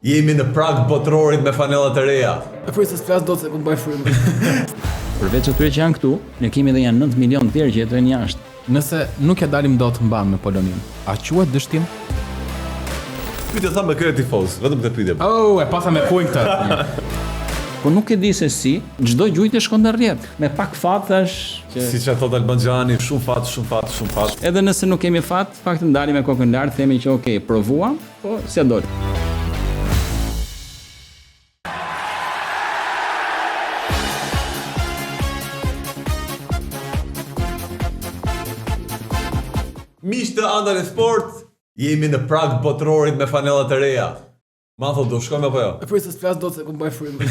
Jemi në prag botërorit me fanella të reja. E prit se s'flas dot se po mbaj frymën. Përveç atyre që janë këtu, ne kemi edhe janë 9 milion të tjerë që jetojnë jashtë. Nëse nuk ja dalim dot mbanë me Poloninë, a quhet dështim? Pyetje tha me kë je tifoz, vetëm këtë pyetje. Oh, e pasa me kujn këtë. Po nuk e di se si, çdo gjujtje shkon në rrjet. Me pak fat thash që Siç e thot Alban Xhani, shumë fat, shumë fat, shumë fat. Edhe nëse nuk kemi fat, të paktën dalim me kokën lart, themi që ok, provuam, po s'ja dolëm. Miq të Andale Sport, jemi në prag botërorit me fanella të reja. Matho, do shkojmë apo jo? E prit se s'flas dot se po mbaj frymën.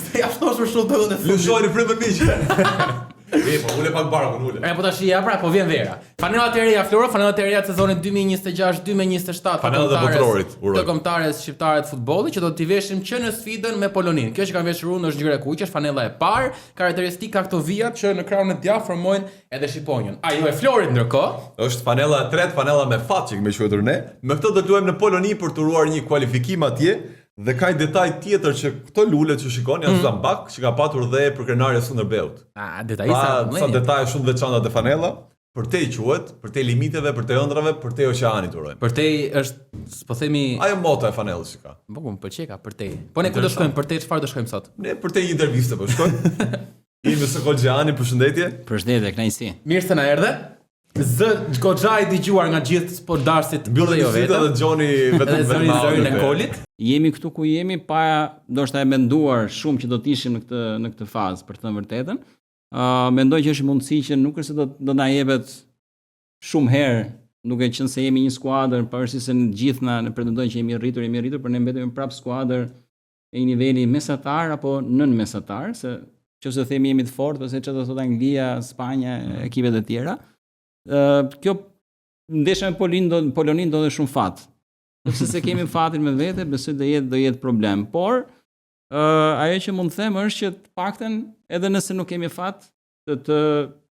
Se ja thosh më shumë do të fundit. Lëshojeni frymën miq. E, po ule pak barkun, ule. E po tash ja pra, po vjen vera. Fanellat e reja Floro, fanellat e reja të sezonit 2026-2027 Fanellat e botërorit, uroj. Të kombëtares shqiptare të futbollit që do t'i veshim që në sfidën me Poloninë. Kjo që kam veshur unë është ngjyra e kuqe, është fanella e parë, karakteristika këto vijat që në krahun e djathtë formojnë Edhe shqiponjën. Ajo e Florit ndërkohë. Është fanella e tretë, fanella me fat që kemi quajtur ne. Me këtë do të luajmë në Poloni për të uruar një kualifikim atje dhe ka një detaj tjetër që këto lule që shikoni janë mm. zambak që ka patur dhe përkrenarja e Skënderbeut. Ah, detaje sa. Pra, sa detaje shumë të veçanta te fanella. Përtej quhet, përtej limiteve, përtej ëndrrave, përtej oqeanit urojmë. Përtej është, s'po themi Ajo moto e fanellës që ka. Po, më pëlqeka përtej. Po ne ku do shkojmë përtej, çfarë do shkojmë sot? Ne përtej një interviste po shkojmë. Jemi me Sokol Xhani, përshëndetje. Përshëndetje, kënaqësi. Mirë se na erdhe. Zë goxha i dëgjuar nga gjithë sportdashësit Mbyllni jo sytë vetëm. dhe dëgjoni vetëm Edhe zërin vetëm zërin e audio. Kolit. Jemi këtu ku jemi pa ndoshta e menduar shumë që do të ishim në këtë në këtë fazë, për të thënë vërtetën. Ë uh, mendoj që është një mundësi që nuk është se do do na jepet shumë herë, duke qenë se jemi një skuadër, pavarësisht se ne gjithë na ne pretendojmë që jemi rritur, jemi rritur, por ne mbetemi prapë skuadër e një niveli mesatar apo nën mesatar, se nëse themi jemi të fortë, pastaj çfarë do thotë Anglia, Spanja, mm. ekipet e tjera. Ë kjo ndeshja me Polin do Polonin do të shumë fat. Nëse s'e kemi fatin me vete, besoj do jetë do jetë problem. Por ë ajo që mund të them është që të paktën edhe nëse nuk kemi fat, të të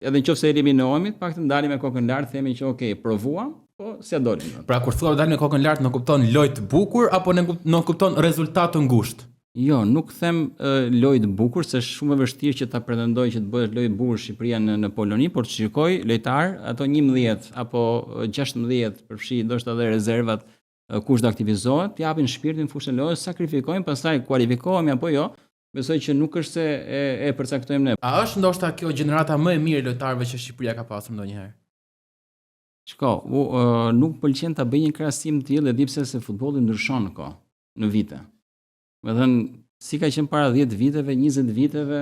edhe në qoftë se eliminohemi, të paktën dalim me kokën lart, themi që ok, provuam, po s'ja dolëm. Pra kur thua dalim me kokën lart, nënkupton lojë të bukur apo nënkupton rezultat të ngushtë? Jo, nuk them uh, lojë të bukur, se është shumë e vështirë që ta pretendoj që të bëhet lojë e bukur Shqipëria në në Poloni, por të shikoj lojtar ato 11 apo 16, përfshi ndoshta edhe rezervat kush do aktivizohet, të japin shpirtin në fushën e lojës, sakrifikojnë, pastaj kualifikohemi apo jo, Besoj që nuk është se e, e përcaktojmë ne. A është ndoshta kjo gjenerata më e mirë e lojtarëve që Shqipëria ka pasur ndonjëherë? Shiko, u, uh, nuk pëlqen ta bëj një krahasim të tillë, e di pse se futbolli ndryshon në kohë, në vite. Me thënë, si ka qenë para 10 viteve, 20 viteve,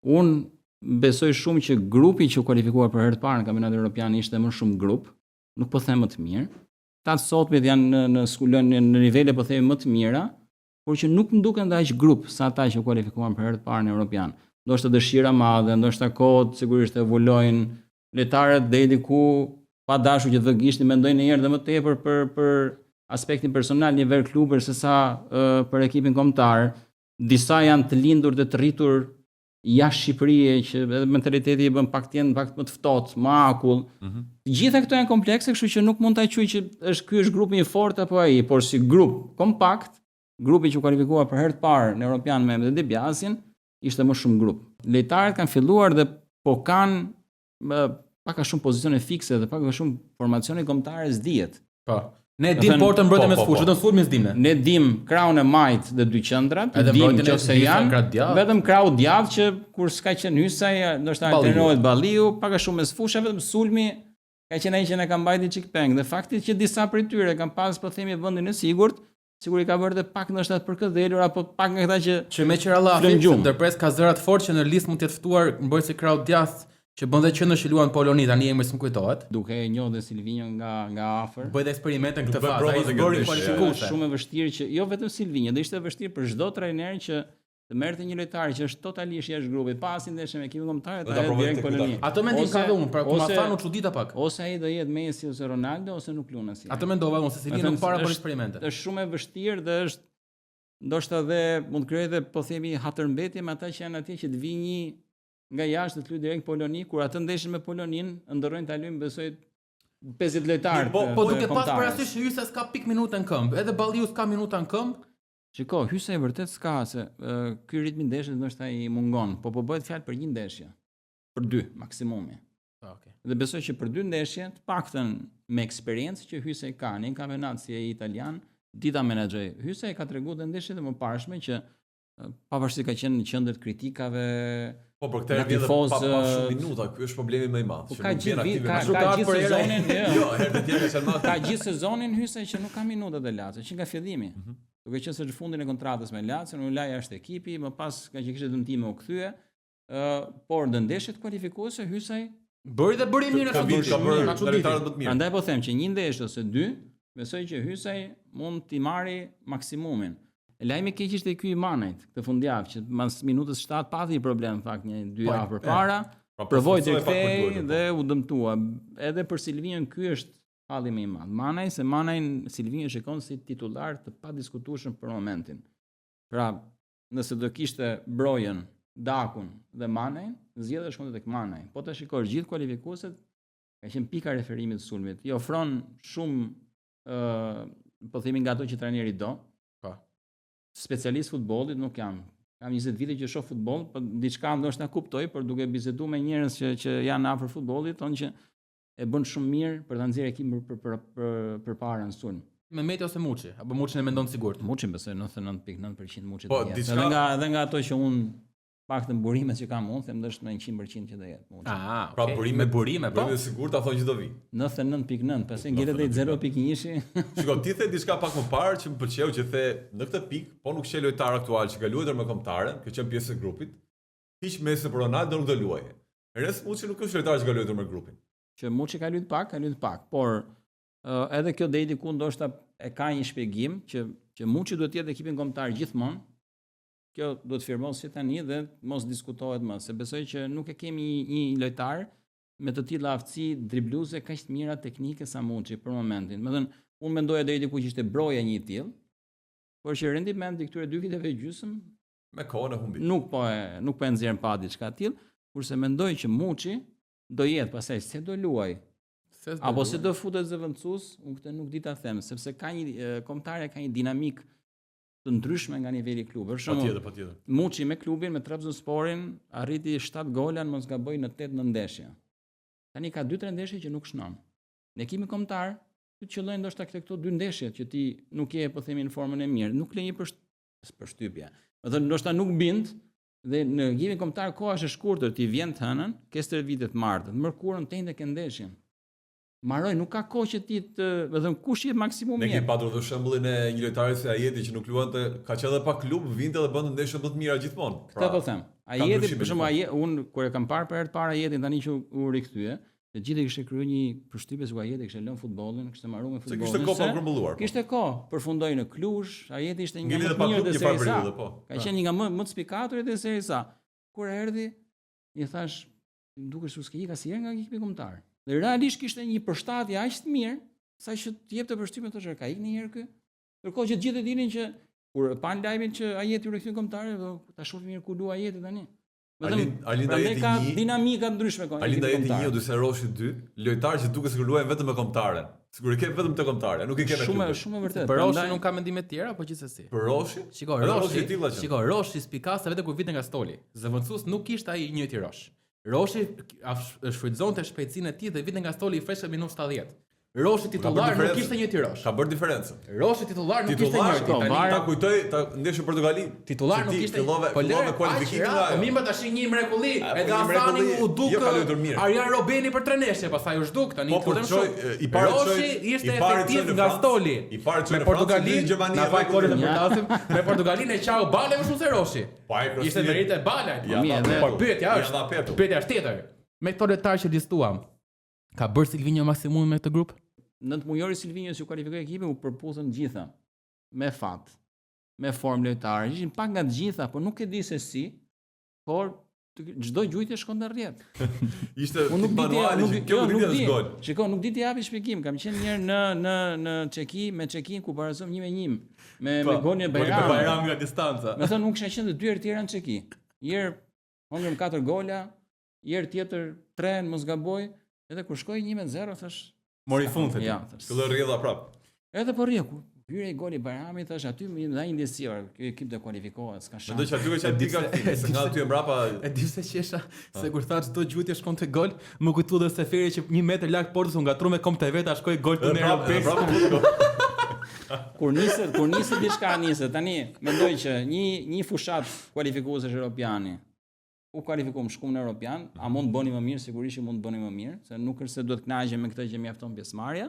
unë besoj shumë që grupi që u kualifikua për herë të parë në Kampionatin Evropian ishte më shumë grup, nuk po them më të mirë. Këta të sotmit janë në në skulën në nivele po themi më të mira, por që nuk më duken dhe aq grup sa ata që u kualifikuan për herë të parë në Europian. Ndoshta dëshira e madhe, ndoshta kohët sigurisht evoluojnë, lojtarët deri diku pa dashur që të vë gishtin mendojnë një herë dhe më tepër për për aspektin personal në nivel klubesh se sa uh, për ekipin kombëtar. Disa janë të lindur dhe të rritur jashtë Shqipërie që edhe mentaliteti i bën pak të jenë pak më të ftohtë, më akull. Mm -hmm. Të gjitha këto janë komplekse, kështu që nuk mund ta quaj që është ky është grupi i fortë apo ai, por si grup kompakt, grupi që u kualifikua për herë të parë në Europian me De Biasin, ishte më shumë grup. Lojtarët kanë filluar dhe po kanë më, pak a shumë pozicione fikse dhe pak a shumë formacioni kombëtar s'dihet. Po. Ne dim portën mbrojtjen po, po, mesfushë, po. vetëm sulmin s'dim ne. Ne dim krahun e majt dhe dy qendrat, Edhe dim mbrojtjen e nëse Hysaj, janë krah djathtë. vetëm krahu djathtë që kur s'ka qenë Hysaj, ndoshta Balliu. alternohet Balliu, pak a shumë mesfusha, vetëm sulmi ka qenë ai që na ka mbajtur çik peng dhe fakti që disa prej tyre kanë pas po themi vendin e sigurt, sikur i ka bërë dhe pak ndoshta të përkëdhelur apo pak nga këta që Që me qira llafi, Flën se gjumë. ndërpres ka zëra të fortë që në listë mund të jetë ftuar mbrojtësi krahu djathtë që bën dhe qendër që luan Poloni, tani emri s'më kujtohet. duke e njohur dhe Silvinjo nga nga afër. Bëj dhe eksperimente në këtë bëj fazë, prova ai të bëri këtë ndeshje. kualifikuese. Është shumë e vështirë që jo vetëm Silvinjo, do ishte e vështirë për çdo trajner që të merrte një lojtar që është totalisht jashtë grupit, pa asnjë ndeshje me ekipin kombëtar, Dhe ta ta hedhë provojë direkt tek Poloni. ky Atë mendim ka dhe unë, pra kur ma ose- thanë u çudita pak. Ose ai do jetë Messi ose Ronaldo ose nuk luan asnjëherë. Atë mendova unë se Silvinjo Më nuk para thënë, për është- eksperimente. Është shumë e vështirë dhe është ndoshta dhe mund të krijojë dhe po themi hatërmbetje me ata që janë atje që të vijë një nga jashtë të luajë direkt Poloni, kur atë ndeshjen me Polonin ëndërrojnë ta luajnë besoj 50 lojtarë. Po, të- po të duke pas kombëtares. parasysh që Hysa s'ka pikë minuta në këmbë, edhe Balliu s'ka minuta në këmbë. Shiko, Hysaj vërtet s'ka se uh, ky ritmi ndeshjes ndoshta i mungon, po po bëhet fjalë për një ndeshje. Për dy maksimumi. Ah, okay. Dhe besoj që për dy ndeshje, të paktën me eksperiencë që Hysaj ka në një kampionat si ai italian, di ta menaxhoj. Hysaj ka treguar dhe ndeshjet e mëparshme që pavarësisht ka qenë në qendër të kritikave, Po për këtë herë vjen pa, pa shumë minuta, ky është problemi më i madh. Po ka gjithë vit, ka, ka gjithë sezonin, jo. Jo, herë të tjera ka qenë Ka gjithë sezonin Hysaj që nuk ka minuta te Lazio, që nga fillimi. Mm -hmm. Duke qenë se në fundin e kontratës me Lazio, u la jashtë ekipi, më pas nga që kishte dëmtime u kthye, ë uh, por në ndeshjet kualifikuese Hysaj bëri dhe bëri mirë në fund, ka bërë nga lojtarët më të mirë. Prandaj po them që një ndeshje ose dy, besoj që Hysaj mund t'i marrë maksimumin. Lajmi i keq ishte ky i Manajt këtë fundjavë që mas minutës 7 pati një problem në fakt një dy po, javë përpara. Pra, provoi të kthehej dhe u dëmtua. Edhe për Silvinjon ky është halli më i madh. Manaj se Manajn Silvinjo shikon si titullar të padiskutueshëm për momentin. Pra, nëse do kishte Brojën, Dakun dhe Manajn, zgjedhja shkonte tek Manaj. Po ta shikosh gjithë kualifikueset, ka qenë pika referimit të sulmit. I ofron shumë ë po themi nga ato që trajneri do. Po. Specialist futbollit nuk jam. Kam 20 vite që shoh futboll, po diçka ndoshta kuptoj, por duke biseduar me njerëz që që janë afër futbollit, thonë që e bën shumë mirë për ta nxjerrë ekipin për për për, për përpara në sulm. Mehmeti ose Muçi, apo Muçin e mendon sigurt. Muçin besoj 99.9% Muçi po, do jetë. Diçka... Edhe nga edhe nga ato që unë paktën burimet që kam unë, them është në 100% që do jetë Muçi. Ah, pra okay. Pra burime, me burime, po. Burime sigurt ta thonë që do vi. 99.9, pastaj ngelet ai 0.1-shi. Shiko, ti the diçka pak më parë që më pëlqeu që the në këtë pikë, po nuk sheh lojtar aktual që ka luajtur me kombëtaren, ka qenë pjesë e grupit. Hiq Messi për Ronaldo nuk do luajë. Ernest Muçi nuk është lojtar që ka luajtur me grupin. Që Muçi ka luajtur pak, ka luajtur pak, por uh, edhe kjo deri diku ndoshta e ka një shpjegim që që Muçi duhet të jetë ekipin kombëtar gjithmonë, Kjo duhet firmos që tani dhe mos diskutohet më, se besoj që nuk e kemi një, një lojtar me të tilla aftësi dribluese kaq të mira teknike sa Muçi për momentin. Me thënë, unë mendoja deri diku që ishte Broja një i tillë, por që rendimenti i këtyre dy viteve gjysëm me kohën e humbi. Nuk po e nuk po e nxjerr pa diçka të tillë, kurse mendoj që Muçi do jetë pastaj se do luaj. Se do Apo se do futet zëvendësues, unë këtë nuk di ta them, sepse ka një kombëtare ka një dinamikë të ndryshme nga niveli i klubit. Për shembull, patjetër, patjetër. Muçi me klubin, me Trabzonsporin, arriti 7 gola në mos gaboj në 8 në ndeshje. Tani ka 2-3 ndeshje që nuk shënon. Në ekipin kombëtar, ty të qëllojnë ndoshta këtë këto dy ndeshje që ti nuk je po themi në formën e mirë, nuk le një përshtypje. Do të ndoshta nuk bind dhe në ekipin kombëtar koha është e shkurtër, ti vjen të hënën, ke stërvitje të martën, të mërkurën të enjten ke ndeshjen. Mbaroi, nuk ka kohë që ti të, do të thënë kush jep maksimum Ne kemi patur dhe shembullin e një lojtari si Ajeti që nuk luante, ka qenë edhe pa klub, vinte dhe bënte ndeshje më të mira gjithmonë. Pra, Këtë po them. Ajeti, për shembull, Aje, unë kur e kam parë për herë të parë Ajetin tani që u rikthye, të gjithë i kishte krijuar një përshtypje se Ajeti kishte lënë futbollin, kishte mbaruar me futbollin. Se kishte kohë pa grumbulluar. Po. Kishte kohë, përfundoi në Cluj, Ajeti ishte një nga më të mirët e Serie A. Po. Ka qenë një nga më më të spikaturit e Serie A. Kur erdhi, i thash, Më duket se s'ke ikë asnjëherë nga ekipi kombëtar. Dhe realisht kishte një përshtatje aq të mirë, sa që të jepte përshtypjen thoshte ka ikë një herë ky. Ndërkohë që të gjithë e dinin që kur e panë lajmin që Ajeti u rikthye në kombëtare, do ta shohim mirë ku luan Ajeti tani. Me thënë, Arlind Ajeti ka një, dinamika të ndryshme ka. Arlind Ajeti një, Odise Roshi 2, lojtarë që duket sikur luajnë vetëm me kombëtaren. Sikur i ke vetëm te kombëtarja, nuk i ke me Shumë shumë e vërtetë. Për Roshin nuk ka mendime të tjera, po gjithsesi. Për Roshin? Shiko, Roshi, shiko, Roshi spikaste vetëm kur vinte nga stoli. Zëvendësues nuk ishte ai i njëjti Rosh. Roshi shfrytëzonte shpejtësinë e tij dhe vinte nga stoli i freskët minutë 70. Roshi titullar nuk ishte njëjti Rosh. Ka bërë diferencën. Roshi titullar nuk ishte njëjti. Po, tani ta kujtoj ta ndeshjen Portugali. Titullar nuk ishte. Fillove po fillove kualifikimin nga. Po mirë tash një mrekulli. Edhe Asani u duk. Jo ka luajtur mirë. Arjen Robeni për tre ndeshje, pastaj u zhduk tani po, lutem shumë. I pari Roshi ishte efektiv nga stoli. I pari me Portugalin, na fal kolën e përtasim. Me Portugalin e qau Bale më shumë se Roshi. Po ai Ishte meritë e Balajt. Po mirë, por pyetja është. Pyetja është tjetër. Me këto lojtarë që listuam, Ka bërë Silvinjo maksimumin me këtë grup? Nëntë mujori Silvinjo si u kualifikoi ekipi u përputhën gjitha. Me fat, me formë lojtarë, ishin pak nga të gjitha, por nuk e di se si, por çdo gjujtje shkon në rrjet. Ishte unë nuk di nuk di, kjo nuk di. Gol. Shiko, nuk di të japi shpjegim. Kam qenë një herë në në në Çeki me Çekin ku barazuam 1 me 1 me me po, golin e Bajramit. Bajram nga distanca. Me thënë unë kisha qenë dy herë tjera në Çeki. Një herë hëngrëm katër gola, Një herë tjetër 3, në mos gaboj, edhe kur shkoi 1-0 thash mori fund the. Ja, thash. Filloi rrjedha prap. Edhe po rrje ku. Hyri goli Bajrami thash aty më dha një ndjesi, or, ky ekip do kualifikohet, s'ka shans. Mendoj që aty ka qenë pika kthimi, se nga aty e mbrapa E di pse qesha, se kur tha çdo gjujtje shkon te gol, më kujtu dhe Seferi që një metër larg portës u ngatru me këmbët e veta, shkoi gol të Edhe prapë, edhe prapë po. Kur niset, kur niset diçka niset. Tani mendoj që një një fushat kualifikuese është europiani. U kualifikum, shkum në europian, a mund të bëni më mirë? Sigurisht që mund të bëni më mirë, se nuk është se duhet kënaqem me këtë që mjafton pjesëmarrja.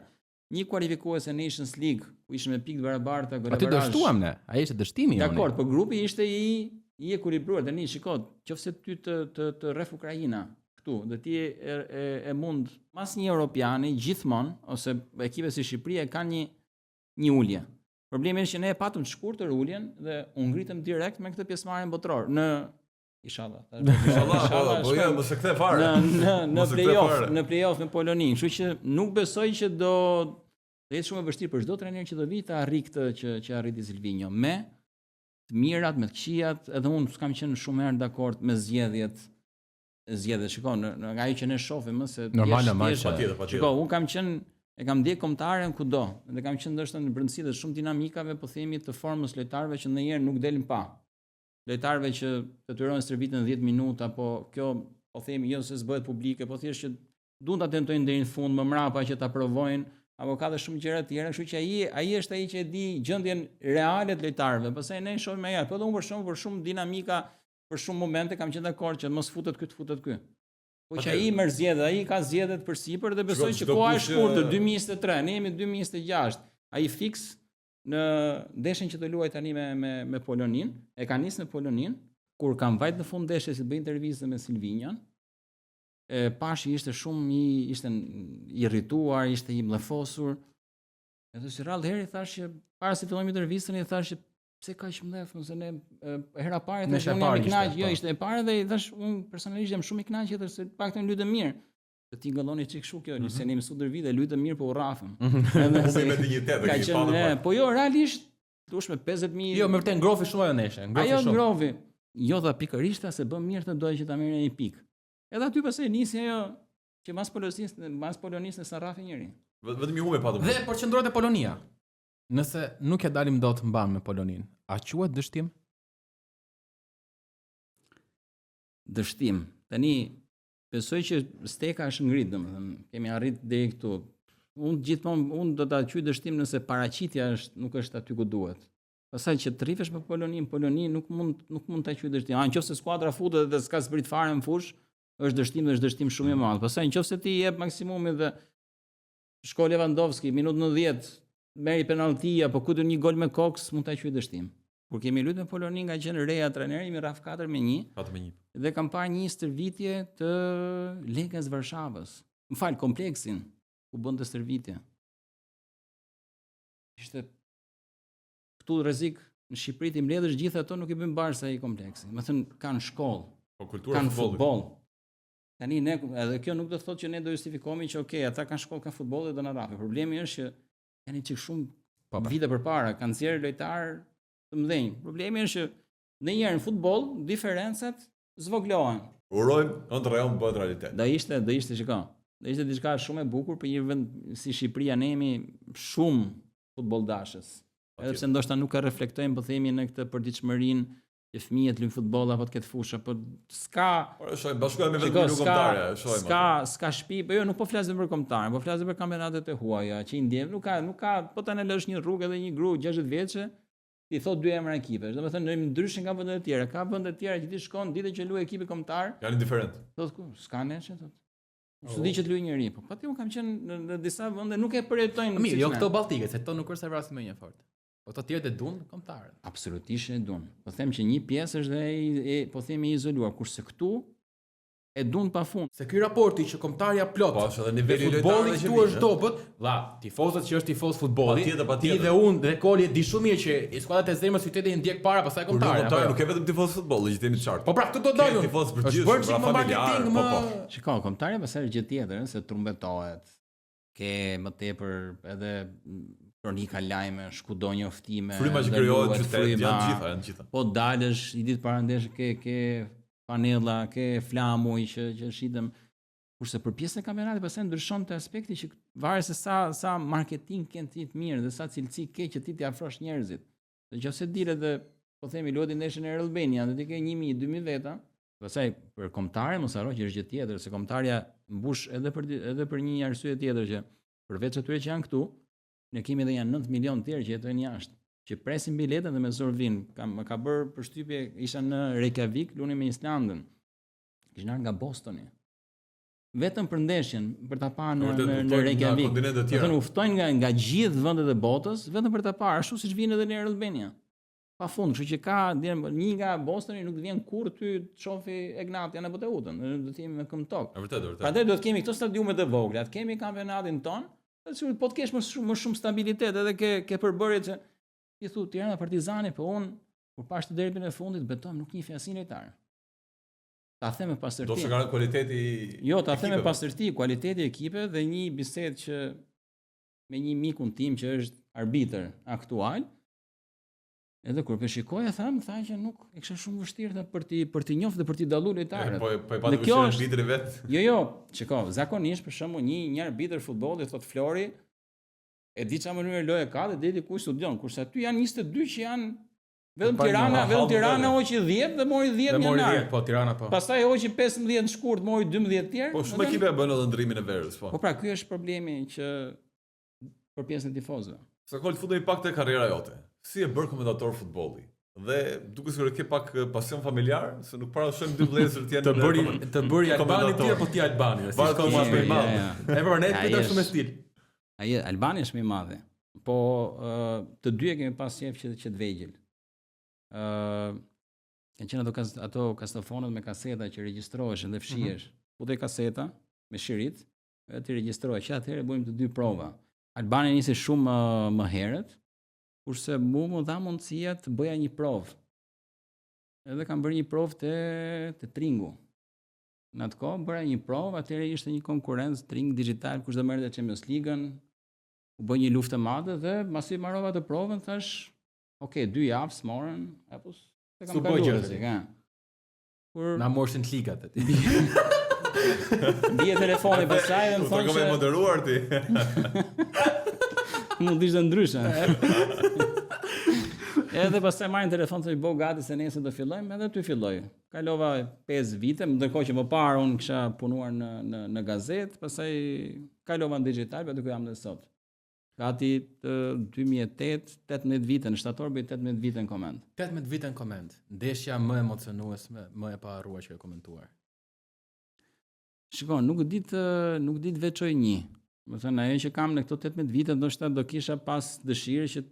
Një kualifikuese Nations League, ku ishim me pikë të barabarta, Aty dështuam ne. Ai ishte dështimi joni. Dakor, po grupi ishte i i ekuilibruar. Tani shiko, qofse ty të të të rref Ukraina këtu dhe ti e, e, e mund mas një europiani gjithmonë ose ekipe si Shqipëria kanë një një ulje. Problemi është që ne e patëm të shkurtër uljen dhe u ngritëm direkt me këtë pjesëmarrje botëror në Inshallah. Inshallah, po, po jo, mos e kthe fare. Në në në play-off, në play-off me Poloninë, kështu që nuk besoj që do do jetë shumë e vështirë për çdo trajner që do vijë të arrijë këtë që që arriti Silvinjo me të mirat, me të këqijat, edhe unë s'kam qenë shumë herë dakord me zgjedhjet zgjedhjet. Shiko, në, në nga ajo që ne shohim, ë, se Normal, normal, patjetër, patjetër. Shiko, unë kam qenë e kam ndjek kombëtaren kudo, dhe kam qenë ndoshta në brendësi dhe shumë dinamikave, po themi të formës lojtarëve që ndonjëherë nuk delin pa. Lojtarëve që detyrohen stërviten 10 minuta, po kjo po themi jo se s'bëhet publike, po thjesht që duan ta tentojnë deri në fund, më mrapa që ta provojnë, apo ka dhe shumë gjëra të tjera, kështu që ai ai është ai që e di gjendjen reale të lojtarëve. Pastaj ne shohim me jashtë, po edhe unë për shembull për shumë dinamika, për shumë momente kam qenë dakord që mos futet ky të futet ky. Po që ai merr zgjedhjet, ai ka zgjedhjet përsipër dhe besoj që koha e shkurtër 2023, ne jemi 2026. Ai fiks në ndeshjen që do luaj tani me me me Poloninë, e ka nis me Poloninë, kur kam vajt në fund ndeshjes të bëj intervistën me Silvinjon, e pash ishte shumë i ishte i irrituar, ishte i mllefosur. Edhe si rrallë herë i thash që para se të fillojmë intervistën i thash që pse kaq mllef, se ne hera parë thash unë jam i kënaqur, jo po. ishte e parë dhe i thash unë personalisht jam shumë i kënaqur thashë se paktën luajtëm mirë. Të tingëlloni çik kështu kjo, mm -hmm. se ne mësu ndër vite luajtëm mirë po u rrafëm. Mhm. Edhe se me dinjitet e kemi patur. Po jo, realisht luash me 50000 Jo, me vërtet ngrofi shumë ajo ndeshje, ngrofi shumë. Ajo ngrofi. Jo tha pikërisht se bëm mirë të doja që ta merrja një pikë. Edhe aty pastaj nisi ajo që mas Polonisë, mas Polonisë s'na rrafi njeri. Vetëm një humbje patëm. Dhe përqendrohet te Polonia. Nëse nuk e dalim dot mban me Poloninë, a quhet dështim? Dështim. Tani besoj që steka është ngrit, domethënë, kemi arrit deri këtu. Unë gjithmonë unë do ta quaj dështim nëse paraqitja është nuk është aty ku duhet. Pastaj që të rrifesh me Poloninë, Poloni nuk mund nuk mund ta quaj dështim. A nëse skuadra futet dhe s'ka zbrit fare në fushë, është dështim dhe është dështim shumë i madh. Pastaj nëse ti jep maksimumin dhe shko Lewandowski minutë 90 merri penallti apo ku një gol me kokë, mund ta quaj dështim. Kur kemi luajtur me Poloninë ka qenë Reja trajneri, jemi rraf 4 me 1. 4 me 1. Dhe kam parë një stërvitje të Legias Varshavës. Më fal, kompleksin ku bënte stërvitje. Ishte këtu rrezik në Shqipëri t'i mbledhësh gjithë ato nuk i bën Barça ai kompleksi. Me thënë kanë shkollë, po kulturë kanë futboll. Tani ne edhe kjo nuk do të thotë që ne do justifikohemi që okay, ata kanë shkollë, kanë futboll dhe do na rrafin. Problemi është që janë një çik shumë po, po. vite përpara, kanë nxjerrë lojtarë të mëdhenj. Problemi është që ndonjëherë në futboll diferencat zvogëlohen. Urojmë ëndrra jonë bëhet realitet. Do ishte, do ishte, shiko. Do ishte diçka shumë e bukur për një vend si Shqipëria, ne jemi shumë futboll dashës. Edhe pse ndoshta nuk e reflektojmë, po themi në këtë përditshmërinë që fëmijët luajnë futboll apo të ketë fusha, po s'ka Po e shohim, bashkohemi vetëm me kombëtare, e shohim. S'ka, s'ka shtëpi, po jo, nuk po flasim për kombëtare, po flasim për kampionatet e huaja, që i ndjem, nuk ka, nuk ka, po ta lësh një rrugë edhe një grua 60 vjeçe, ti thot dy emra ekipesh. Domethënë ne jemi ndryshe nga vendet e tjera. Ka vende të tjera që ti shkon ditën që luaj ekipi kombëtar. Janë indiferent. Thot ku, s'ka nesër thot. S'u di që të luaj njeri, po pati unë kam qenë në, në disa vende nuk e përjetojnë. Mirë, jo këto baltike, se këto nuk është se vrasin më një fort. Po këto tjerët e duan kombëtarën. Absolutisht e duan. Po them që një pjesë është dhe e, e po themi e izoluar, kurse këtu e duan pafund. Se ky raporti që kombëtarja plot. Po, është edhe niveli i lojtarëve që këtu është dobët, vlla, tifozët që është tifoz futbolli. Patjetër, patjetër. Ti dhe unë dhe Koli e di shumë mirë që i skuadrat e zemrës qytetit i ndjek para pastaj kombëtarja. Kur kombëtarja nuk e vetëm tifoz futbolli, që jemi të qartë. Po pra, këtu do dalun. Tifoz për gjithë, është bërë më marketing, po, po. Shiko, kombëtarja pastaj është gjë tjetër, se trumbetohet. Ke më tepër edhe kronika lajme, kudo njoftime. Fryma që krijohet në qytet, janë gjitha, janë gjitha. Po dalësh një ditë para ndeshjes ke ke fanella, ke flamuj që që shitëm. Kurse për pjesën e kampionatit pastaj ndryshon te aspekti që varet se sa sa marketing ke ti të mirë dhe sa cilësi ke që ti t'i afrosh njerëzit. Dhe nëse dilet dhe po themi luhet ndeshjen e Air Albania dhe ti ke 1000 2000 veta, pastaj për kombëtare mos harro që është gjë tjetër, se kombëtarja mbush edhe për edhe për një arsye tjetër që përveç atyre që janë këtu, ne kemi edhe janë 9 milion tjerë që jetojnë jashtë, që presin biletën dhe me zor vijnë. Kam më ka bërë përshtypje, isha në Reykjavik, lunim me Islandën. Kishin ardhur nga Bostoni. Vetëm për ndeshjen, për ta parë në në, në Reykjavik. Do të thënë udhëtojnë nga nga gjithë vendet e botës, vetëm për ta parë, ashtu siç vijnë edhe në Air Albania. Pa fund, kështu që ka një nga Bostoni nuk vjen kurrë ty të shofi Egnatian apo Teutën, do të jemi me këmbë tokë. Është vërtet, vërtet. Prandaj duhet të kemi këto stadiume të vogla, të kemi kampionatin tonë, dhe sigurisht po të kesh më shumë më shumë stabilitet edhe ke ke përbërje që ti thu Tirana Partizani, po unë kur pashë derbin e fundit betohem nuk njihja asnjë lojtar. Ta them me pastërti. Do të shkojë kualiteti Jo, ta them me pastërti, kualiteti i ekipeve dhe një bisedë që me një mikun tim që është arbitër aktual, edhe kur po shikoja tha, më tha që nuk e kisha shumë vështirë tha për t'i për t'i njohur dhe për t'i dalluar lojtarët. Po po e pati vështirë arbitri vet. Jo, jo, shiko, zakonisht për shembull një një arbitër futbolli thot Flori e di çfarë mënyrë loje ka dhe deri ku studion, kurse aty janë 22 që janë Vetëm Tirana, vetëm Tirana hoqi 10 dhe mori 10 në janar. Mori 10, po Tirana po. Pastaj hoqi 15 në shkurt, mori 12 tjerë. Po shumë ekipe e bënë edhe ndrimin e verës, po. Po pra, ky është problemi që për pjesën e tifozëve. Sokol, të futemi pak te karriera jote. Si je bërë komentator futbolli? Dhe duket sikur e ke pak pasion familjar, se nuk para shohim dy vëllezër të jenë të bëri të bëri Albani ti apo ti Albani? Si shkon më i madh. E po ne të shumë me stil. Ai Albani është më i madhi. Po të dy e kemi pas qejf që që të vegjël. Ë kanë qenë ato kas, ato kastofonët me kaseta që regjistroheshin dhe fshihesh. Mm -hmm. Futej kaseta me shirit, edhe ti regjistrohesh. Që atëherë bëjmë të dy prova. Albani nisi shumë më, më herët, kurse mu më dha mundësia të bëja një provë. Edhe kam bërë një provë te te Tringu. Në atë kohë bëra një provë, atëherë ishte një konkurrencë Tring Digitalb kush do merrte Champions League-ën. U bë një luftë e madhe dhe masi mbarova atë provën thash, ok, dy javë s'morën, apo s'e kam kaluar si, ka. Kur na morshin të ligat aty. Bie telefoni pastaj dhe më thonë se ke moderuar ti. Mund të ishte ndryshe. Edhe pastaj marrin telefon thonë bëhu gati se nesër do fillojmë, edhe aty filloj. Kalova 5 vite, ndërkohë që më parë unë kisha punuar në në në gazetë, pastaj kalova në Digitalb, aty ku jam dhe sot. Gati të 2008, 18 vite, në shtator bëj 18 vite në koment. 18 vite në koment. Ndeshja më emocionuese, më e paharruar që ke komentuar. Shiko, nuk di të nuk di të veçoj një. Do thënë ajo që kam në këto 18 vite ndoshta do kisha pas dëshirë që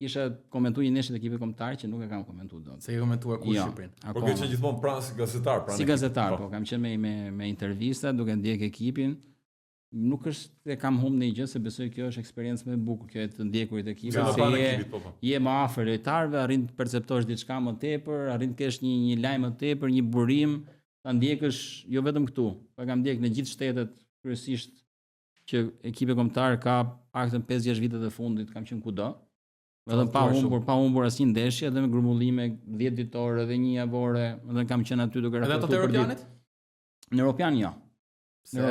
kisha komentuar një ndeshje të ekipit kombëtar që nuk e kam komentuar dot. S'e ke komentuar kurrë jo, Shqipërinë. Por ke qenë gjithmonë pranë si gazetar, pranë. Si gazetar, po, po, kam qenë me me me intervista duke ndjek ekipin. Nuk është se kam humb ndonjë gjë, se besoj kjo është eksperiencë më e bukur, kjo e të ndjekurit e ekipit, se je ekipit, po, po. je më afër lojtarëve, arrin të perceptosh diçka më tepër, arrin të kesh një një lajm më tepër, një burim, ta ndjekësh jo vetëm këtu, po e kam ndjek në gjithë shtetet, kryesisht që ekipi kombëtar ka paktën 5-6 vitet e fundit kam qenë kudo. Vetëm pa humbur, pa humbur asnjë ndeshje edhe me grumbullime 10 ditore edhe një javore, edhe kam qenë aty duke raportuar për ditë. Në Europian jo. Pse?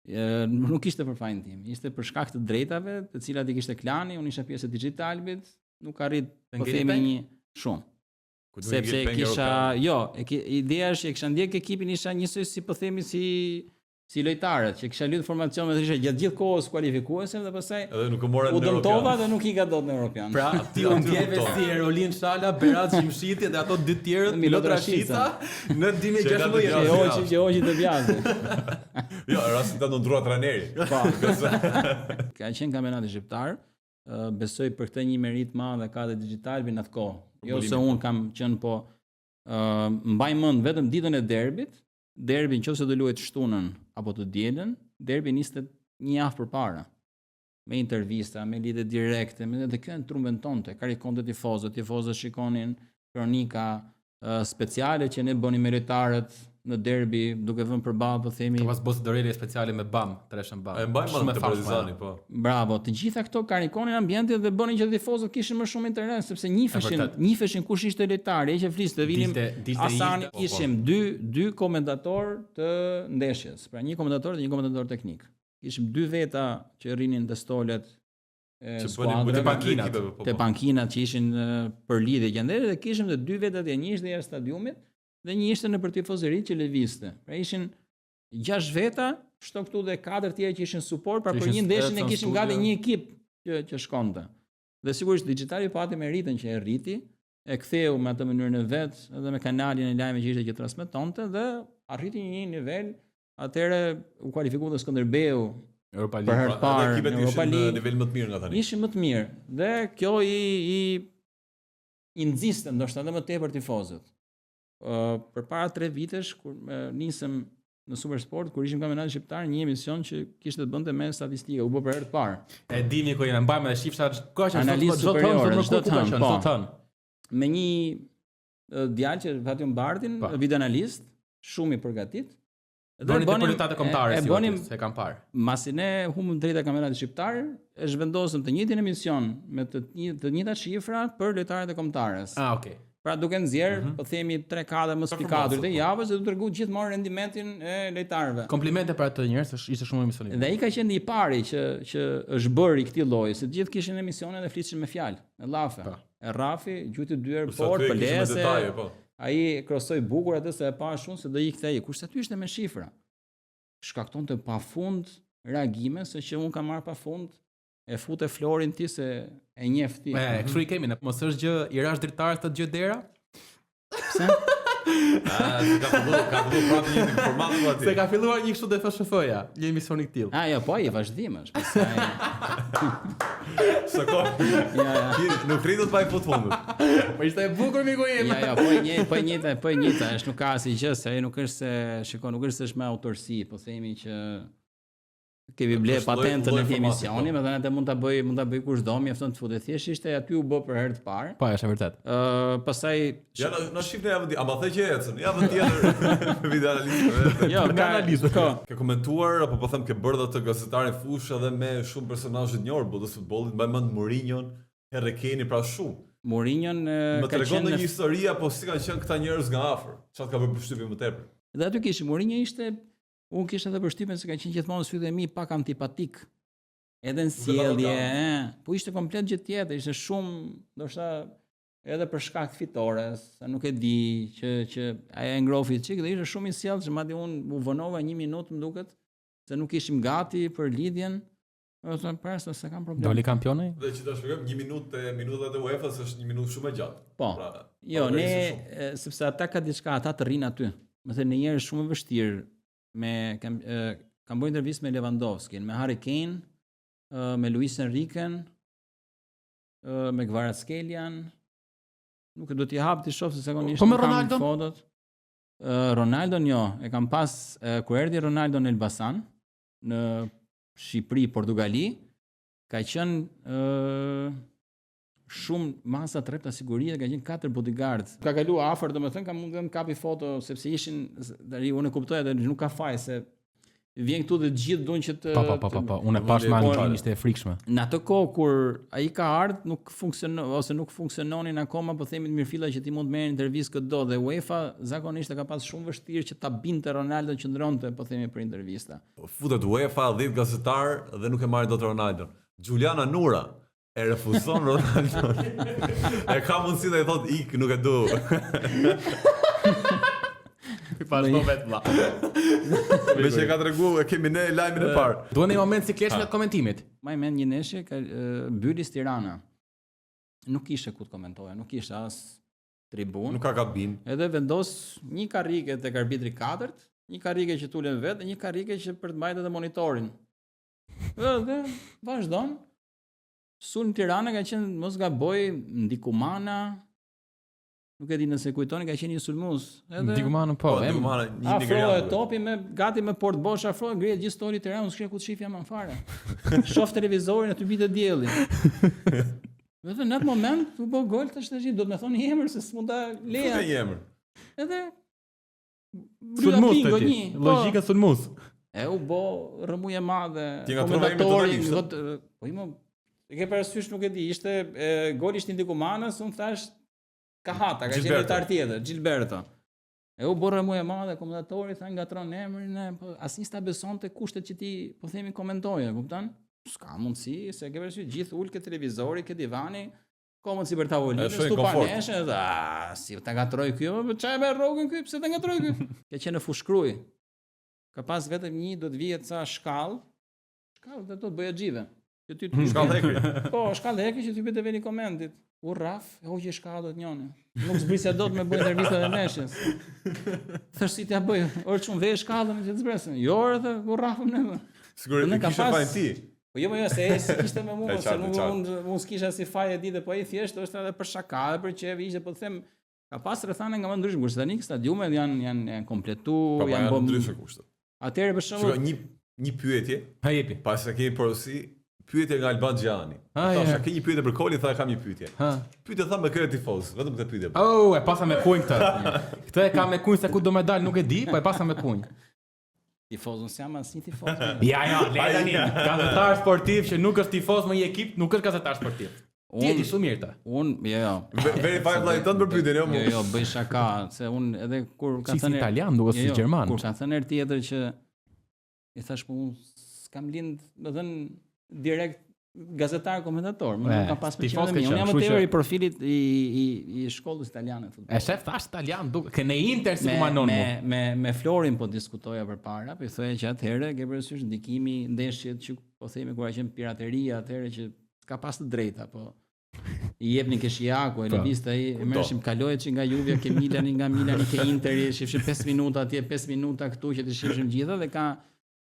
E, nuk ishte për fajin tim, ishte për shkak të drejtave, të cilat i kishte klani, unë isha pjesë e Digitalbit, nuk arrit po themi një shumë. Sepse kisha, jo, e ki, ideja është që kisha ndjek ekipin, isha njësoj si po themi si si lojtarët që kisha luajtur formacion me isha gjatë gjithë kohës kualifikuese dhe pastaj edhe nuk e morën në Europian. U dëmtova dhe nuk ika dot në Europian. Pra, ti u ndjeve si Erolin Shala, Berat Gjimshiti dhe ato dy të tjerët Milot Rashica në 2016. Që hoqi, që hoqi De Biasi. Jo, rastin tënd u ndrua trajneri. Po. Ka qenë kampionati shqiptar, besoj për këtë një meritë të madhe ka dhe Digitalbi në atë kohë. Jo se unë kam qenë po uh, mbaj mend vetëm ditën e derbit, derbi nëse do luhet shtunën apo të dielën, derbi niste një javë përpara me intervista, me lidhje direkte, me dhe kjo e trumbentonte, karikonte tifozët, tifozët shikonin kronika uh, speciale që ne bënim me lojtarët në derbi, duke vënë përballë, po themi Ka pas bërë dorelje speciale me bam, treshën bam. E mbaj Shumë mend e te famshme. Partizani, po. Bravo, të gjitha këto karikonin ambientin dhe bënin që tifozët kishin më shumë interes sepse njiheshin, E vërtet. njiheshin kush ishte lojtari, ai që fliste, vinim Dilte- dilte Asani, Ilda, po, po. kishim dy dy komentator të ndeshjes, pra një komentator dhe një komentator teknik. Kishim dy veta që rrinin te stolet e Që bënin skuadrave, te pankinat. ekipeve, po. te po. pankinat që ishin e, për lidhje që ndeshje dhe kishim dhe dy veta atje, një ishte jashtë stadiumit dhe një ishte në për tifozëri që lëvizte. Pra ishin gjashtë veta, shto këtu dhe katër tjerë që ishin suport, pra Që për ishin një ndeshje ne ecën kishim studio. gati një ekip që që shkonte. Dhe sigurisht digjitali pati meritën që e rriti, e ktheu me atë mënyrën e vet, edhe me kanalin e lajmeve që ishte që transmetonte dhe arriti një nivel atëherë u kualifikua dhe Skënderbeu Europa për League. herë të Pra, edhe parë ekipet në Europa ishin në League. nivel më të mirë nga tani. Ishin më të mirë dhe kjo i i i nxiste ndoshta edhe më tepër tifozët. Ë përpara 3 vitesh kur e, nisëm në Supersport kur ishim kampionat shqiptar, një emision që kishte të bënte me statistika, u bë për herë të parë. E di miku jam, mbajmë edhe shifsha ka qenë Analizë çdo të hënë, superiore, çdo çdo të ka të hënë, qenë, po. çdo të hënë. Me një e, djalë që Fatjon Bardhin, Po. videoanalist, shumë i përgatit. Dhe Bënin te rezultate kombëtare e, e si bënim aty, se e kam parë. Masi ne humbëm drejta kampionatit shqiptar, e zhvendosëm të njëjtin emision me të një, të njëjtat shifra për lojtarët e kombëtares. Ah, okay. Pra duke nxjerr, po themi 3-4 më spikatur të po. javës dhe du tregu gjithmonë rendimentin e lojtarëve. Komplimente për atë njerëz, është ishte shumë emision i Dhe ai ka qenë i pari që që është bërë i këtij lloji, se të gjithë kishin emisione dhe flisnin me fjalë, me llafe. Po. E rrafi, gjuti dy herë Kurse port, aty e kishim me pëlese. detaje, po. Ai krosoi bukur atë se e pa shumë se do ikte ai, kurse aty ishte me shifra. Shkaktonte pafund reagime se që un kam marr pafund e fute Florin ti se e njeh ti. E, kështu i kemi ne. Mos është gjë i rash dritarës të gjë dera? Pse? Ah, se ka filluar, ka filluar prapë një format po aty. Se ka filluar një kështu dhe FSHF-ja, një emision i këtill. Ah, jo, po ai vazhdim është. Pastaj. Sa ka. Ja, ja. Ti Nuk rritët pa i fut fundit. Po ishte e bukur miku im. Ja, ja, po e njëjta, po e njëjta, po e njëjta, është nuk ka asnjë gjë, se ajo nuk është se, shiko, nuk është se është me autorsi, po themi që kemi ble Është lloj- patentën lloj e këtij formati, emisioni, po. me thënë atë mund ta bëj, mund ta bëj kushdo, mjafton të futet. Thjesht ishte aty u bë për herë të parë. Po, është e vërtet. Ë, pastaj Ja na na shihni javën tjetër, ama the që ecën, javën tjetër video analizë. jo, ka analizë. Ko, Ke komentuar apo po them ke bërë dhe atë gazetarin fushë edhe me shumë personazhe të njohur botës së futbollit, mbaj mend Mourinho, Harry Kane, pra shumë. Mourinho Më ka tregon qenë ndonjë në histori apo si kanë qenë këta njerëz nga afër? Çfarë të ka bërë përshtypje më tepër? Dhe aty kishim Mourinho ishte unë kisha edhe përshtypjen se ka qenë gjithmonë në sytë e mi pak antipatik. Edhe në Nuk e sjellje, arrogant. e, po ishte komplet gjë tjetër, ishte shumë, ndoshta edhe për shkak të fitores, sa nuk e di që që ai e ngrofi çik dhe ishte shumë i sjellshëm, madje unë u vonova një minutë më duket se nuk ishim gati për lidhjen. Do të thënë para se s'e kam problem. Doli kampioni? Dhe që ta shpjegojmë, një minutë te minutat e UEFA-s është një minutë shumë e gjatë. Po. Pra, Jo, ne llogarisë shumë. e, sepse ata ka diçka, ata të rrinë aty. Më thënë, një herë është shumë e vështirë me kam e, kam bërë intervistë me Lewandowskin, me Harry Kane, e, me Luis Enriquen, e, me Kvaratskhelia-n. Nuk e do t'i hap ti shoh se zakonisht Po me nuk kam Ronaldon? fotot. E, Ronaldon jo, e kam pas e, kur erdhi Ronaldo në Elbasan, në Shqipëri, Portugali, ka qenë ë shumë masa të rrepta sigurie, ka qenë katër bodyguard. Ka kalu afër, domethënë ka mund të kapi foto sepse ishin tani unë e kuptoj atë nuk ka faj se vjen këtu dhe të gjithë duan që të Po, po, po, po, po. Unë e pash me Po, Anglinë, ishte e frikshme. Në atë kohë kur ai ka ardhur, nuk funksiono ose nuk funksiononin akoma, po themi të mirëfilla që ti mund të merr intervistë këdo dhe UEFA zakonisht e ka pas shumë vështirë që ta binte Ronaldo që ndronte, po themi për intervista. Futet UEFA 10 gazetar dhe nuk e marrin dot Ronaldon. Giuliana Nura e refuzon Ronaldon. e ka mundësi dhe i thot ik, nuk e du. I pash po vet vlla. Me që e ka tregu, e kemi ne lajmin e parë. Duhet një moment si klesh me komentimit. Maj mend një ndeshje ka e, Bylis Tirana. Nuk kishe ku të komentoja, nuk kishte as tribun. Nuk ka kabin. Edhe vendos një karrige tek arbitri katërt, një karrige që tulen vetë dhe një karrige që për të mbajtur edhe monitorin. Edhe vazhdon. Sulm Tirana ka qenë mos gaboj Ndikumana. Nuk e di nëse kujtoni ka qenë një sulmues. Edhe Ndikumano po, Po, em. Ndikumana, një Afrohet nigerian. topi me gati me port bosh afrohet, ngrihet gjithë stoli i Tiranës, s'kishte ku të shifja më fare. Shoh televizorin aty bie dielli. Vetëm në atë moment u bë gol tash tash do të më thoni emër se s'mund ta Fute leja. një emër. Edhe Bryta bingo një. Po. Logjika sulmues. E u bo rrëmujë e madhe. Ti ngatrove emrin totalisht. Thot, po imo, e ke parasysh nuk e di, ishte e, goli ishte i Ndikumanës, unë thash Kahata, ka qenë lojtar tjetër, Gilberto. E u bo rrëmujë e madhe, komentatori tha ngatron emrin, e, po asnjë s'ta besonte kushtet që ti po themi komentoje, kupton? S'ka mundësi, se e ke parasysh gjithë ul ke televizori, ke divani, ka mundësi për tavolinën, shohin s'tu pa komfort. neshën, dhe, a, si ta ngatroj ky, po çfarë e merr rrogën ky, pse ta ngatroj ky? Ka qenë në Fushkrujë. Ka pas vetëm një, do të vihet ca shkallë, shkallë dhe do të bëja xhive. Që ty të Shkallë hekri. Po, shkallë hekri që ty bëj të veni komentit. U rraf, e hoqi shkallët njëri. Nuk zbrisja dot me bëj intervistat e ndeshjes. Thash si t'ja bëj, orë çun vej shkallën që të zbresën. Jo, ore, tha, u rrafëm ne. Sigurisht Unë kam kishe pas- fajin ti. Po jo, po jo, se ai s'kishte me mua, E se qartë, e nuk qartë. unë unë s'kisha si faj e ditë, po ai thjesht është edhe për shaka, edhe për qejf ishte, po të them ka pas rrethana nga më ndryshme, kurse tani stadiumet janë janë janë kompletu, Po, po janë janë bëm ndryshe kushtet. Atëherë për Shiko, shembull, një një pyetje, Ha jepi. pas se kemi porosi, pyetje nga Alban Gjani. Ha, Thash, ja. a ke një pyetje për Kolin, tha kam një pyetje. Ha. Pyetje tha me kë tifoz, vetëm këtë pyetje. bë. Oh, e pasa me kunj këtë. Këtë e ka me kunj se ku do me dal, nuk e di, po e pasa me kunj. tifoz, unë s'jam asnjë tifoz. Ja, ja, le tani. Gazetar sportiv që nuk është tifoz me një ekip, nuk është gazetar sportiv. Ti e di shumë mirë këtë. Unë, jo, jo. Verify vllai tënd për pyetjen, jo Jo, mu. jo, bëj shaka, se unë edhe kur ka Si si thënë italian, duket Jo, si jo, gjerman. Kur ka thënë herë tjetër që i thash po unë s'kam lind, më thënë direkt gazetar komentator, më E, nuk kam pas tifoz pëlqyer ke mirë. Unë qenë, jam më kështu që- tepër i profilit i i i shkollës italiane të E futbollit. shef thash italian, duket ke në Inter si Me, kumanon mu. me, me, me Florin po diskutoja përpara, po i thoja që atëherë ke parasysh ndikimi ndeshjet që po themi kur ka qenë pirateria atëherë që s'ka pas të drejta, po i jepnin ke Shijaku, e Po. lëvizte ai, e merrshim kaloje që nga Juvja ke Milani, nga Milani ke Interi, shifshim 5 minuta atje, 5 minuta këtu që të shifshim gjitha dhe ka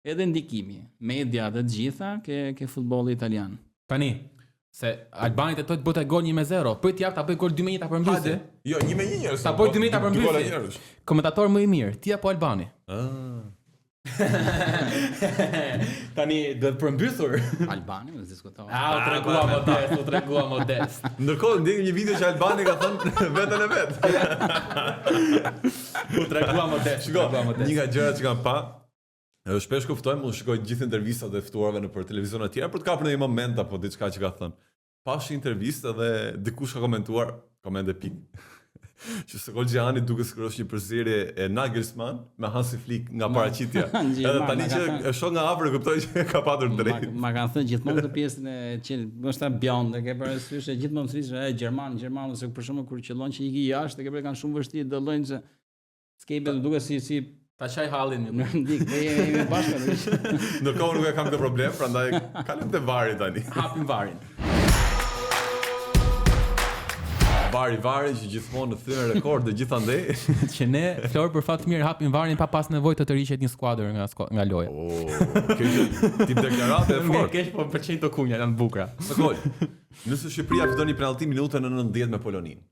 edhe ndikimi, media dhe të gjitha ke ke futbolli italian. Tani, se Albani tentoi të bëte gol 1-0, prit jap ta bëj gol 2-1 ta përmbysi. Hajde. Jo, një me një njerëz. Ta bëj dy minuta Dy gola përmbysi. njerëz. Komentator më i mirë, ti apo Albani? Ah. Tani do të përmbysur. Albani, mos diskutohet. A, u tregua modest, u tregua modest. Ndërkohë ndjekim një video që Albani ka thënë veten e vet. U tregua modest, u Shiko, tregua modest. një nga gjërat që kam pa, edhe shpesh kuptojmë, unë shikoj gjithë intervistat e ftuarve në për televizione të tjera për të kapur ndonjë moment apo diçka që ka thënë. Pash një intervistë edhe dikush ka komentuar, komente pik. që Sokol Gjani duket sikur është një përzierje e Nagelsmann me Hansi Flick nga paraqitja. Gjerman, Edhe tani ma që ka thënë. e shoh nga afër e kuptoj që ka patur Ma, drejt. ma kanë thënë gjithmonë këtë pjesën e që ndoshta beyond, e ke parasysh e gjithmonë thrisë, e gjerman, gjerman ose për shembull kur qëllon që iki jashtë, e ke parasysh kanë shumë vështirë të dallojnë se s'ke i duket si si Ta qaj hallin një. në ndik, po jemi jemi bashkë. atë. Ndërkohë nuk e kam këtë problem, prandaj kalojmë te vari tani. Hapim varin. Vari, vari që gjithmonë në thyen rekord dhe gjithandej. Që ne Flor për fat të mirë hapim varin pa pas nevojë të tërhiqet një skuadër nga skua- nga loja. Oh, kjo ishte tip deklaratë e Më fortë. keq po më pëlqejnë këto kunja, janë të bukura. Sokol, nëse Shqipëria fiton një penallti minutën në 90 me Poloninë,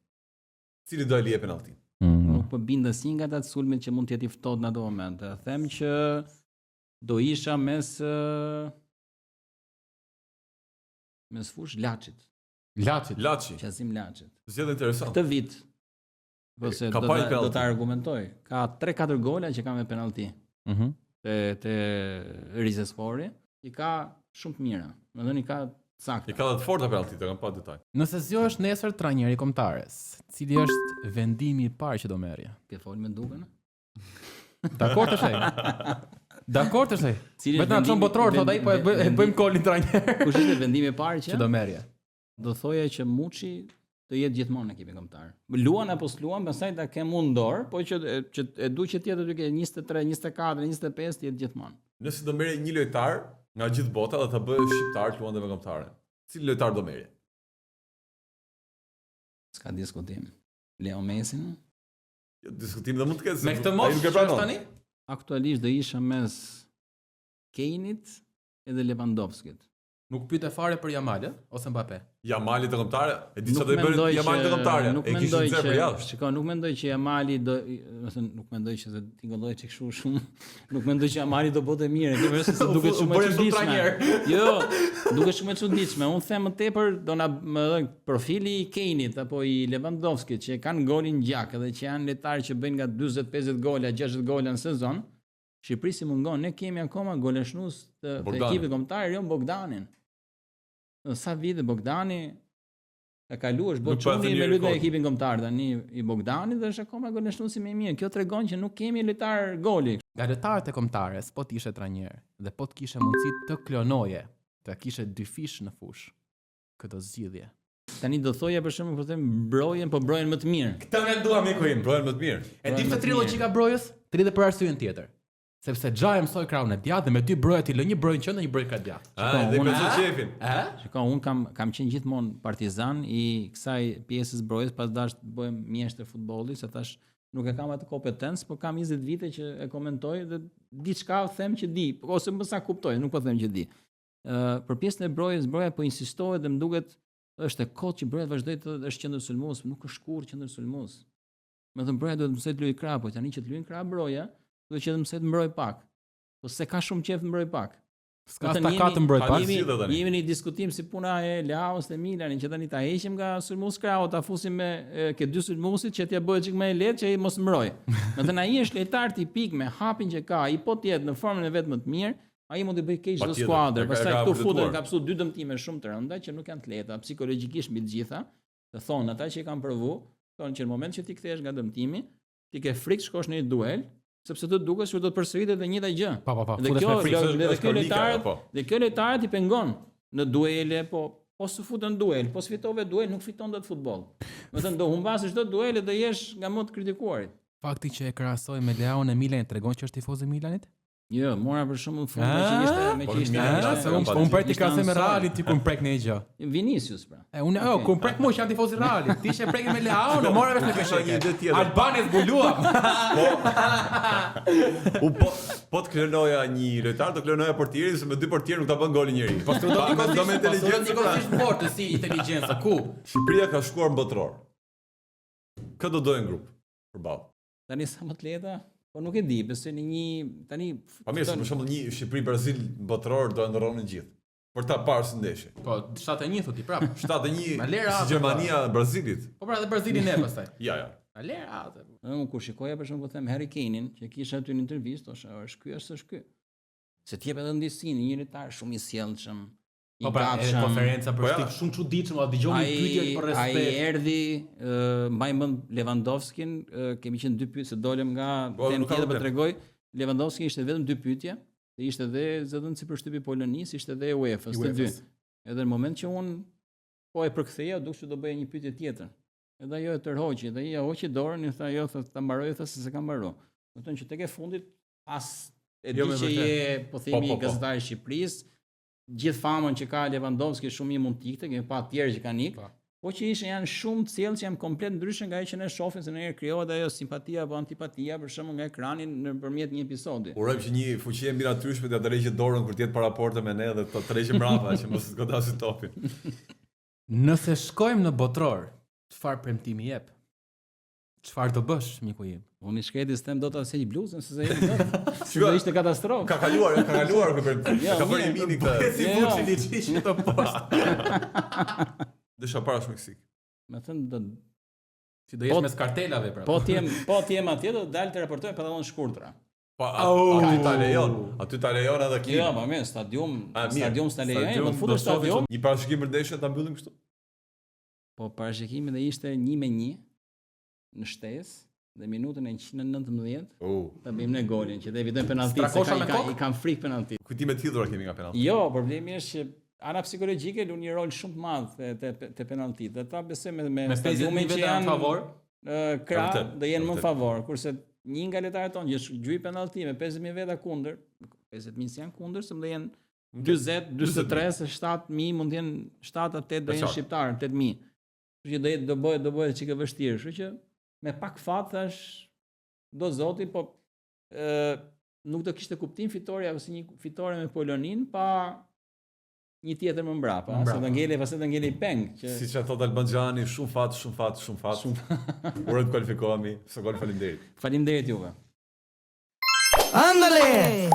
cili do e lije penalltin? Nuk po bind asnjë nga ata sulmet që mund të jetë i ftohtë në ato momente. Them që do isha mes ë, mes fush Laçit, Laçit. Laçi, Qazim Laçit. zgjedhje interesant. Këtë vit po se Ka do parë ta, do penallti. ta argumentoj. Ka 3-4 gola që ka me penallti. Mhm. te te Rizespori, i ka shumë të mira. Më thënë i ka të sakta. I ka dhe të forta penallti, të kam pa detaj. Nëse zgjohesh nesër trajneri i kombëtares, cili është vendimi i parë që do merrje? Ke fol me Dukën? Dakor është ai. Dakor është ai. Cili është Vetëm na çon vendimi- botror thotë ai, po e vendi- bëj- e vendi- bëjmë kolin trajner. Kush ishte vendimi i parë që Që do merrje. do thoja që Muçi të jetë gjithmonë në ekipin kombëtar. Luan apo s'luan, pastaj ta kem unë në dorë, po që që e du që të jetë aty ke 23, 24, 25 të jetë gjithmonë. Nëse do merrje një lojtar nga gjithë bota dhe ta bëje shqiptar të luante me kombëtaren, cili lojtar do merrje? S'ka diskutim. Leo Messi Jo, Diskutim dhe mund të ketë. se Me këtë ai moshë nuk e që është pranon. tani? aktualisht do isha mes Kane-it edhe Lewandowskit. Nuk pyete fare për Jamal, ë, ose Mbappe. Jamali te kombëtare, e di çfarë do i bënin Jamali te kombëtare. Nuk E kishin mendoj nxjerr që, për jashtë. shiko, nuk mendoj që Jamali do, do thënë, nuk mendoj që se tingëlloj çik kështu shumë, nuk mendoj që Jamali do bëhet e mirë, e ke parasysh se duket U shumë e bëre shumë çuditshme. trajner. Jo, duket shumë e çuditshme. Unë them më tepër do na më thënë profili i Kane-it apo i Lewandowski që kanë golin gjak edhe që janë lojtarë që bëjnë nga 40-50 gola, 60 gola në sezon. Shqipërisë i mungon, ne kemi akoma golashnues të, të Bogdanin. ekipit kombëtar, jo Bogdanin. Në sa vite Bogdani ka kaluar, është Nuk bërë pa çuni thënë me luajtë me rekord. ekipin kombëtar tani i Bogdanit dhe është akoma golashnuesi më i mirë. Kjo tregon që nuk kemi lojtar goli. Nga lojtarët e kombëtares, po të ishe trajner dhe po të kishe mundësi të klonoje, të kishe dy fish në fushë. Këtë zgjidhje. Tani do thoja për shembull po them brojen, po brojen më të mirë. Këtë mendua miku im. Mbrojnë më të mirë. E di Brojën pse më të tri mirë. logjika brojës? Tri dhe për arsyen tjetër. Sepse Xha e mësoi krahun e djathtë dhe me dy brojat i lë një brojë në qendër, një brojë krah djathtë. Ah, dhe i unë- plotëson qefin. Ë? Shiko, un kam kam qenë gjithmonë partizan i kësaj pjesës brojës, pas dash të bëhem mjeshtër futbolli, se thash nuk e kam atë kompetencë, po kam 20 vite që e komentoj dhe diçka them që di, ose më sa kuptoj, nuk po them që di. Ë për pjesën e brojës, broja po insistohet dhe më duket është e kotë që broja vazhdoi të është qendër sulmues, nuk është kurrë qendër sulmues. Më thënë broja duhet të mësoj të luajë krah, po tani që të luajë krah broja, duhet që të mësoj të mbroj pak. Po se ka shumë qejf të mbroj pak. S'ka Vetëm ta ka jemi- të mbroj Pa pak. një- Jemi, zgjidhe tani. jemi në një diskutim si puna e Leaos dhe Milanin që tani ta heqim nga sulmues krahu, ta fusim me e, ke dy sulmuesit që t'ia bëhet çik më e lehtë që ai mos mbroj. Do të thënë ai është lojtar tipik me hapin që ka, ai po të jetë në formën e vet më të mirë, ai mund të bëjë keq çdo Patjetër, skuadër. e ka- e Pastaj ka këtu futen vërtetuar. ka psu dy dëmtime shumë të rënda që nuk janë të lehta psikologjikisht mbi të gjitha. Të thonë ata që e kanë provu, thonë që në moment që ti kthehesh nga dëmtimi, ti ke frikë shkosh në një duel, sepse të duket sikur do të përsëritet e njëjta gjë. Pa, pa, pa, Dhe futesh kjo, me frikë. Është- dhe, dhe është kjo kronike ajo, lojtarët, po. dhe kjo lojtarët i pengon në duele, po po s'u futën në duel, po s'fitove duel, nuk fiton dot futboll. Do të thënë do humbasësh çdo duel e do jesh nga më të kritikuarit. Fakti që e krahasoi me Leaon e Milanin tregon që është tifoz i Milanit? Jo, mora për shembull fund me që ishte me Po, që ishte. Milan ishte- Ah, se unë pa unë prej ti ishte krahasoj me anësor. Realin ti kur më prek në një gjë. Vinicius pra. E unë, jo, Okej. kur më prek mua që jam tifoz i Realit, ti ishe prek me Leaon, e mora vesh me Kisha një ide tjetër. Albani zbuluam. U po po të klonoja një lojtar, do klonoja portierin, se me dy portierë nuk ta bën golin njeri. Po s'u do Pa, do me njëkohësisht, po s'u do inteligjencë. pra. njëkohësisht portë si inteligjenca ku? Shqipëria ka shkuar në botëror. Kë do dojnë grup përballë? Tani sa më të lehta? Po nuk e di, besoj në një tani Pa mirë, se për shembull një Shqipëri Brazil në botëror do e ndërronin gjithë. Për ta parë si ndeshje. Po 7-1 thotë i prap. 7-1 Ma lera si atë, Gjermania Brazilit. Po pra dhe Brazili ne pastaj. Ja, ja. Na lera atë. Unë kur shikoja për shembull po them Harry Kane-in, që kisha aty në intervistë, thosha, është ky është s'është ky. Se t'jep edhe ndjesinë, një lojtar shumë i sjellshëm, i Po pra, edhe gatshëm. konferenca për Po ja. shtyp shumë çuditshëm, a dëgjoni Ai pyetje për ai respekt. erdhi, ë, mbaj mend Lewandowskin, ë, kemi qenë dy pyetje se dolëm nga Po, temë nuk ka tjetër po problem. tregoj. Lewandowski ishte vetëm dy pyetje, dhe ishte dhe zëdhënësi për shtypi Polonisë, ishte dhe UEFA-s, të dy. UEFA-s. Edhe në moment që unë po e përktheja, duk se do bëja një pyetje tjetër. Edhe ajo e tërhoqi, dhe ai ja hoqi dorën, i tha jo, tha, ta mbaroj, tha se s'e kam mbaruar. Do të thënë që tek e fundit as e di Jo, me që vërtet. je, po themi, Po, po, po. gazetar i Shqipërisë, gjithë famën që ka Lewandowski shumë mirë mund të ikte, kemi pa të tjerë që kanë ikë. Po. Po që ishin janë shumë të sjellë që janë komplet ndryshe nga ajo që ne shohim se ndonjëherë krijohet ajo simpatia apo antipatia për shembull nga ekrani nëpërmjet një episodi. Urojmë që një fuqi e mbiratyrshme t'ia tërheqë dorën kur të jetë para porte me ne dhe të tërheqë mbrapa që mos të godasë topin. Nëse shkojmë në botror, çfarë premtimi jep? Çfarë do bësh, miku im? Unë i shkreti s'them dot as heq bluzën se se jemi dot. Se do ishte katastrofë. Ka kaluar, ka kaluar ky premtim. Jo, Ka bërë mirë. Emini këtë. Si Jo, jo. Vuçiç ishte të poshtë. Desha parash Meksik. Me thënë do Si do jesh Po- mes kartelave pra. po të jem po të jem atje do dal të raportoj pantallon shkurtra. Po a- aty ta lejon, aty ta lejon edhe klima. Jo, po mirë, stadium, A, mirë. stadium s'ta lejojnë, po Stadium të futesh do shohim stadium. Një parashikim për ndeshjen ta mbyllim kështu? Po parashikimi dhe ishte 1 me 1 në shtesë dhe minutën e 119 U. ta bëjmë ne golin që të evitojmë penalltitë se Strakosha ka, me i, ka, kokë? i kanë frikë penalltitë. Kujtime të hidhura kemi nga penallti. Jo, problemi është që ana psikologjike luan një rol shumë të madh te te, te penalltitë. Dhe ta besoj me me Me 50 stadiumin mijë që veta në janë favor. ë, krah Vërtet, do jenë më në vërtet. favor, kurse një nga lojtarët tonë që është gjuj penallti me 50000 veta kundër, 50000 janë kundër, se më do jenë 40, 43, se 7000 mund të jenë 7 a 8 do jenë qartë. shqiptarë, 8000. Kështu që do jetë do bëhet do bëhet çik e vështirë, kështu që me pak fat thash do zoti, po ë nuk do kishte kuptim fitorja ose një fitore me Polonin pa një tjetër më mbrapa, se do ngelej pastaj do ngelej peng që siç e thot Alban Xhani, shumë fat, shumë fat, shumë fat. Shumë fat. Uroj të kualifikohemi. Sokol faleminderit. Faleminderit juve. Ándale!